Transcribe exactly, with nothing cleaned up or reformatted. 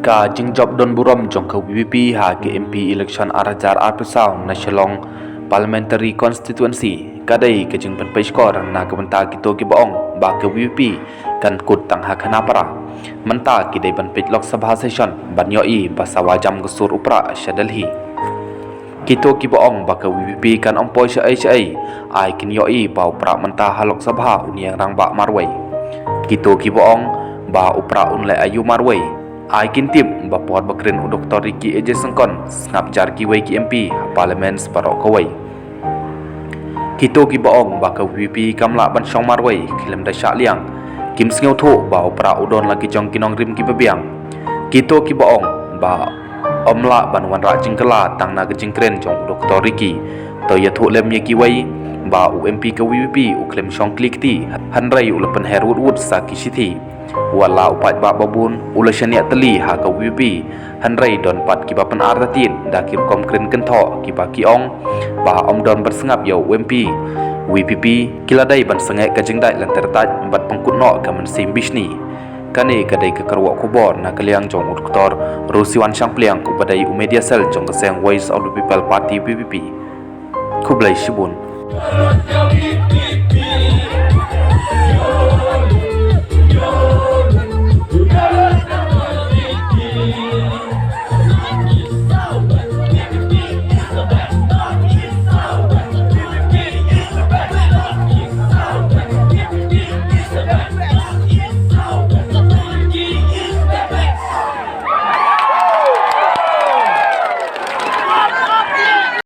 Ka jingjop don burom jong ka VPP ha ka MP election ar hajar arphew saw na Shillong Parliamentary Constituency ka dei ka jingpynpeit shkor na ka bynta kito kiba ong ba ka VPP kan kut tang ha khana para. Mynta ki dei ban peit Lok Sabha session ban ïohi ba sawa jam ka sur u prah sha Delhi. Kito kiba ong ba ka VPP kan ym poi shaei shaei, ai kin ïohi ba u prah mynta ha Lok Sabha un ïeng rangbah marwei. Kito kiba ong ba u prah un leh aïu marwei, ai kin tip ba por ba kren u Doktor Ricky A J Syngkon sngap jar kiwei ki MP ha Parliament baroh kawei. Kito kiba ong ba ka VPP kam lah ban shong marwei khlem da shah liang, kim sngewthuh ba u prah u don la ki jong ki nongrim kiba biang. Kito kiba ong ba ym lah ban wanrah jingkylla tang na ka jingkren jong u Doktor Ricky, to ïathuh lem ïa kiwei ba u MP ka VPP u khlem shong kli kti, hynrei u la pynher wut wut sa ki shithi. Wat la u paidbah babun u la shaniah tylli ha ka VPP, hynrei don pat kiba pynartatien da ki rukom kren kynthoh kiba ki ong ba ym don ban sngap ïa u MP. VPP ki la dei ban sangeh ka jingdait lynter tait bad pynkut noh ka mynsiem bishni. Kane ka dei ka kyrwoh khubor na ka liang jong u Doktor Rusiwan Shangpliang uba dei u media cell jong ka seng Voice of the People Party, VPP. Khublei shibun.